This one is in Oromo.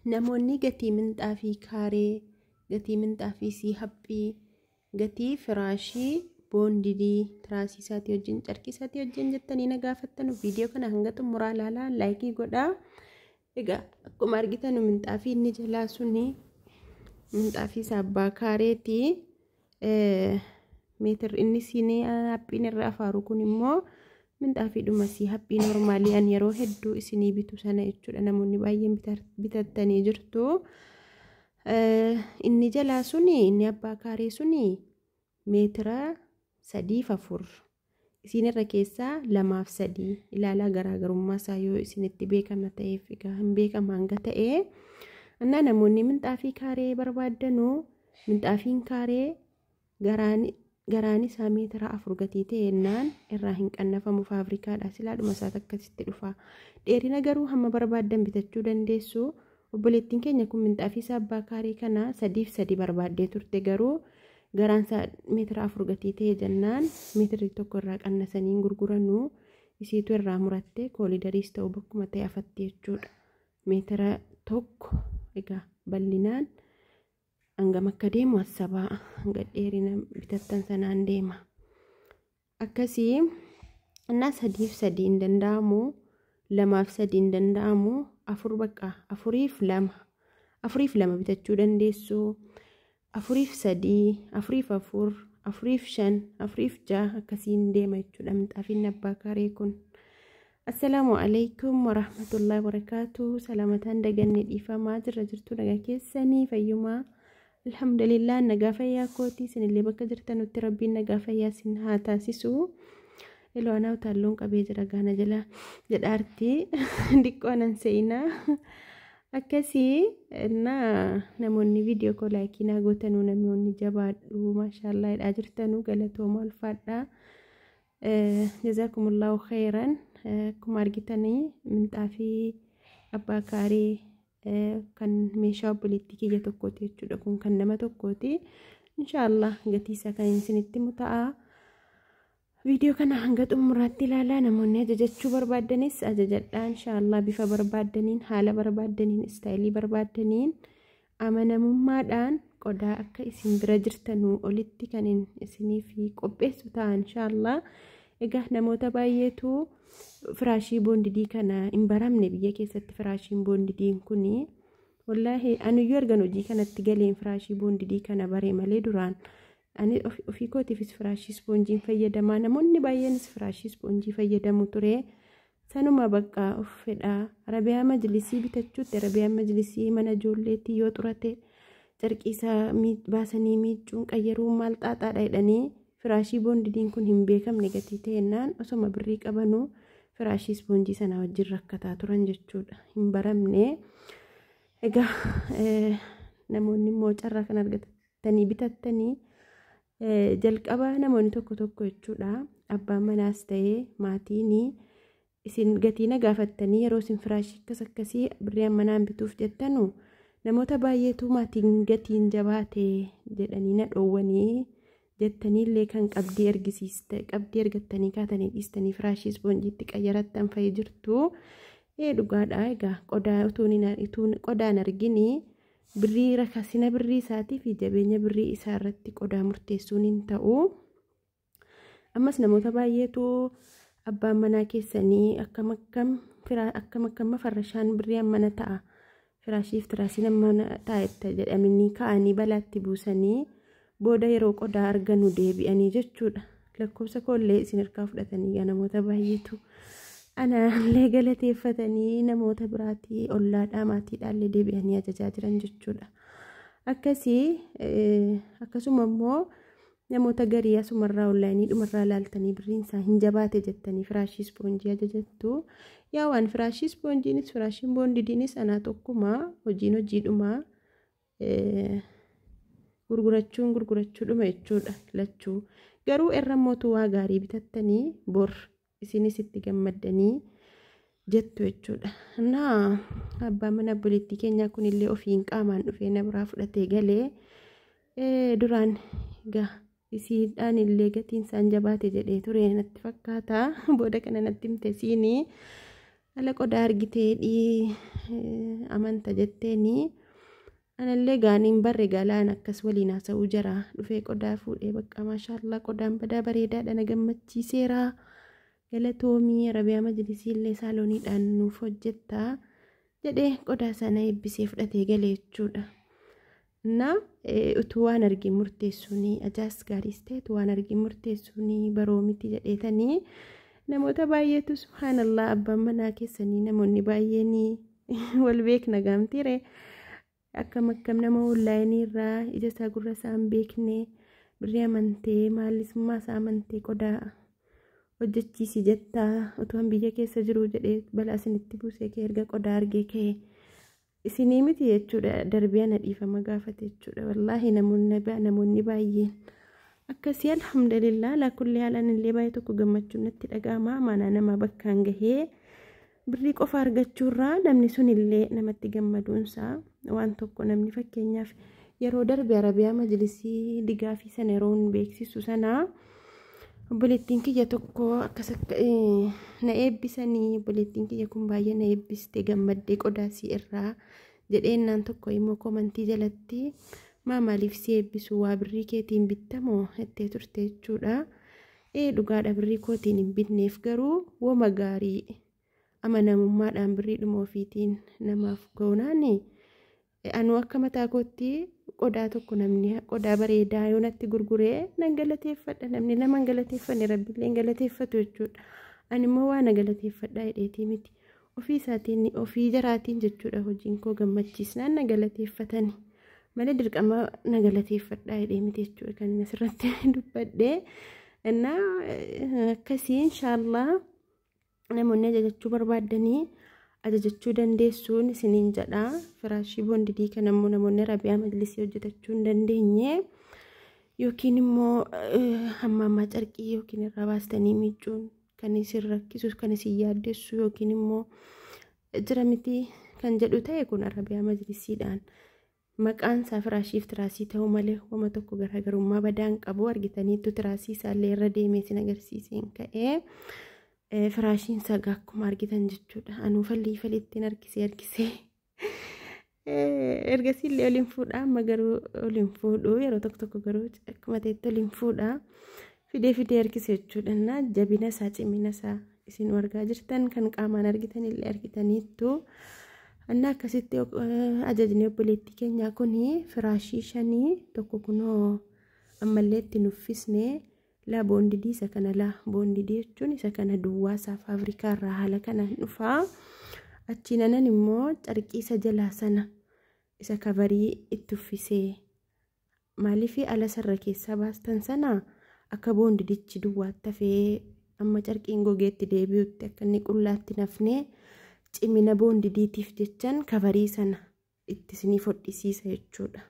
Namoonni gatii minxaafii kaaree, gatii minxaafii sii haphii, gatii firaashii boondidii tiraasii isaatii wajjin carqii isaatii wajjin jettanii na gaafattanu viidiyoo kana hanga xumuraa ilaalaa, laayikii godhaa. Egaa akkuma argitan minxaafii inni jalaa suni minxaafii isaa abbaa kaareeti. Meetir inni siinii haphiin irra afaaru kun immoo minxaafiidhuma sii haphii noormaalii an yeroo hedduu isinii bitu sana jechuudha. Namoonni baay'een bitattanii jirtu. Inni jalaa suni, inni abbaa kaaree suni meetira 3 fi 4, isin irra keessaa 2 fi 3. Ilaalaa, garaagarummaa isaa yoo isinitti beekama ta'eef, egaa hin beekama hanga ta'ee. Annaa namoonni minxaafii kaaree barbaaddanuu, minxaafiin kaaree garaan isaa meetira 4 gatii ta'ennaan irraa hin qannafamu, faabrikaadha, silaadhuma isaati akkasitti dhufa. Dheerina garuu hamma barbaaddan bitachuu dandeessu. Obboleettiin keenya kun minxaafii isaa abbaa kaaree kana 3 fi 3 barbaaddee turte, garuu garaan isaa meetira 4 gatii ta'e jennaan meetirri 1 irraa qannasanii gurguranuu, isiitu irraa muratte, koolidariis ta'u bakkuma ta'e afatti jechuudha. Meetira 1 egaa bal'inaan hangam akka deemu assabaa, hanga dheerina bitattan sanaan deema. Akkasii innaa 3 fi 3 hin danda'amu, 2 fi 3 hin danda'amu, 4 bakka 4 fi 2, 4 fi 2 bitachuu dandeessu. 4 fi 3, 4 fi 4, 4 fi 5, 4 fi 6 akkasiin deema jechuudha minxaafiin abbaa kaaree kun. Assalaamu alaikum warahmatullahi wabarakaatu. Salaamataan daganne, dhiifamaa. Jirra jirtu, nagaa keessanii, fayyumaa? Alhamdulillah, nagaa fayyaa kooti. Isinillee bakka jirtanutti Rabbiin nagaa fayyaa isin haa taasisu. Iloo anaa utaalloon qabee jira gaana jala jedhaarti diqqoo anan seenaa. Akkasii naa namoonni viidiyoo koo laayikii naa gootanuu, namoonni jabaadhu maashaallaa jedhaa jirtanuu, galatooma, ulfaadhaa. Jazaakumullahu khayran. Akkuma argitanii minxaafii abbaa kaaree kan meeshaa obboleettii kiyya tokkooti jechuudha. Kun kan nama tokkooti. Inshaallah gatii isaa kan isinitti himu ta'a. Viidiyoo kana hanga xumuraatti ilaalaa. Namoonni ajajachuu barbaaddanis ajajadhaa. Inshaallah bifa barbaaddaniin, haala barbaaddaniin, istaayilii barbaaddaniin, amanamummaadhaan qodaa akka isin bira jirtanuu olitti kan isiniif qopheessu ta'a inshaallah. Egaa namoota baay'eetu firaashii boondidii kana hin baramne biyya keessatti. Firaashiin boondidiin kuni, wallaahi, anuyyuu ergan hojii kanatti galeen firaashii boondidii kana bare malee, duraan ani ofii kootiifis firaashii ispoonjiin fayyadamaa, namoonni baay'eenis firaashii ispoonjii fayyadamu ture. Sanuma bakka of fedhaa arabiyaa majlisii bitachuutti, arabiyaa majlisii mana ijoolleetti yoo xurate carqii isaa baasanii miicuun qayyaruun maal xaaxaadha jedhanii, firaashii boondidiin kun hin beekamne gatii ta'ennaan osoma birrii qabanuu firaashii ispoonjii sana wajjin rakkataa turan jechuudha. Hin baramne. Egaa namoonni immoo carraa kan argatanii bitattanii, jalqaba namoonni tokko tokko jechuudha, abbaan manaas ta'ee maatiin isin gatii na gaafattanii, yeroo isin firaashii akkas akkasii birrii manaan bituuf jettanu, namoota baay'eetu maatiin gatiin jabaate jedhanii na dhoowwanii jettaniillee kan qabdii ergisiiste, qabdii ergattanii kaatanii dhiistanii firaashii ispoonjiitti qayyarattan fa'i jirtu. Ee, dhugaadha. Egaa qodaa utuun qodaan arginii birrii rakasina birrii isaatii fi jabeenya birrii isaa irratti qodaa murteessuun hin ta'u. Ammas namoota baay'eetu abbaan manaa keessanii akkam akkam akkam akkam mafarrashaan birrii hammana ta'a, firaashiif tiraasiin hammana ta'a jedhamanii ka'anii balaatti buusanii, booda yeroo qodaa arganu deebi'anii jechuudha. Lakkoofsa koollee isin harkaa fudhatanii namoota baay'eetu anaallee galateeffatanii namoota biraatii ollaadhaa maatiidhaallee deebi'anii ajajaa jiran jechuudha. Akkasii akkasuma immoo namoota garii asumarraa onlaayinii dhumarraa laaltanii birriin isaa hin jabaate jettanii firaashii ispoonjii ajajattu. Yaa waan firaashii ispoonjiinis firaashiin boondidiinis anaa tokkuma, hojiin hojiidhuma, gurgurachuun gurgurachuudhuma jechuudha lachuu. Garuu irra mootu waa gaarii bitattanii bor isinis itti gammaddanii jettu jechuudha. Naa abbaan mana obboleettii keenyaa kunillee ofiin qaamaan dhufee na biraa fudhatee galee, duraan egaa isiidhaan illee gatiin isaan jabaate jedhee ture natti fakkaata. Booda kana natti himte siinii. Ala qodaa argitee amanta jetteeni. Anallee gaaniin barre galaan akkas waliin haasa'uu jira. Dhufee qodaa fuudhee bakka maashaallaa qodaan badaa bareedaadha na gammachiiseera. Galatoomii Arabiyaa Majlisii illee saalooniidhaan nuuf hojjettaa jedhee qodaa sana eebbisee fudhatee galee jechuudha. Na utuu waan argin murteessuun ajaas gaariis ta'e utuu waan argin murteessuun baroo miti jedheetanii namoota baay'eetu subhaanallaa abbaan manaa keessanii namoonni baay'een wal beekna gaamtiire. Akkam akkam nama onlaayinii irraa ija isaa gurra isaa hin beekne birrii amantee maalisummaa isaa amantee qodaa hojjechiisi jettaa utuu biyya keessa jiru jedhee balaa isinitti buusee kee erga qodaa argee ka'e isinii miti jechuudha. Darbee ana dhiifama gaafate jechuudha. Wallaahi namoonni baay'een akkasii alhamdulillah laakullee haalaan illee baay'ee tokko gammachuun natti dhaga'ama. Amaanaa namaa bakkaan gahee birrii qofa argachuurraa namni sun illee namatti gammaduunsaa waan tokko. Namni fakkeenyaaf yeroo darbe Arabiyaa Majlisii digaafii sana yeroo beeksisu sana obboleettiin kiyya tokko akkas akka na eebbisanii obboleettiin kiyya kun baay'ee na eebbiste gammaddee qodaasii irraa jedheennaan tokko immoo komantii jalatti maa maaliif si eebbisu waa birrii keetiin bittamoo jettee turte jechuudha. Dhugaadha birrii kootiin hin bitneef garuu woma gaarii amanamummaadhaan birriidhuma ofiitiin namaaf goonaan anuu akka mataa kootti qodaa tokko namni qodaa bareedaa yoo natti gurguree nan galateeffadha. Namni nama hin galateeffanne rabbiillee hin galateeffatu jechuudha. Ani immoo waa na galateeffadha jedheetii miti. Ofii isaatiin ofii jaraatiin jechuudha hojiin koo gammachiisnaan na galateeffatani malee dirqama na galateeffadha jedhee miti jechuudha kan inni asirratti dubbadhe. Innaa akkasii inshaallah namoonni ajajachuu barbaaddanii ajajachuu dandeessuun isiniin jedha. Firaashii boondidii kan ammoo namoonni Arabiyaa Majlisii hojjetachuu hin dandeenye yookiin immoo hammaamaa carqii yookiin irraa baastanii miicuun kan isin rakkisu kan isin yaaddessu yookiin immoo jira miti kan jedhu ta'e kun Arabiyaa Majlisiidhaan maqaan isaa firaashiif tiraasii ta'uu malee wama tokko garaagarummaa badaan qabu. Argitaniittu tiraasii isaallee irra deemee isin agarsiiseen ka'ee. Firaashiin sagaa akkuma argitan jechuudha. Anuu falii faliittiin harkisee ergasii illee oliin fuudha. Amma garuu oliin fuudhu yeroo tokko tokko garuu akkuma ta'etti oliin fuudha. Fidee fidee harkise jechuudha. Innaa jabina isaa cimina isaa isin argaa jirtan kan qaamaan argitan illee argitaniittu. Innaa akkasitti ajajni obboleettii keenyaa kuni firaashii 5 tokko kunoo ammallee itti nuffisne. La boondidii isa kana la boondidii jechuun isa kana duwwaa isaa faabirikaa irraa haala kanaan dhufaa. Achiin anan immoo carqii isa jalaa sana isa kabarii itti uffisee maaliif ala sarara keessaa baastan sana akka boondidichi duwwaatti hafee amma carqiin gogeetti deebi'utti akka inni qullaatti nafnee cimina boondidiitiif jechan kabarii sana itti isinii hodhisiisa jechuudha.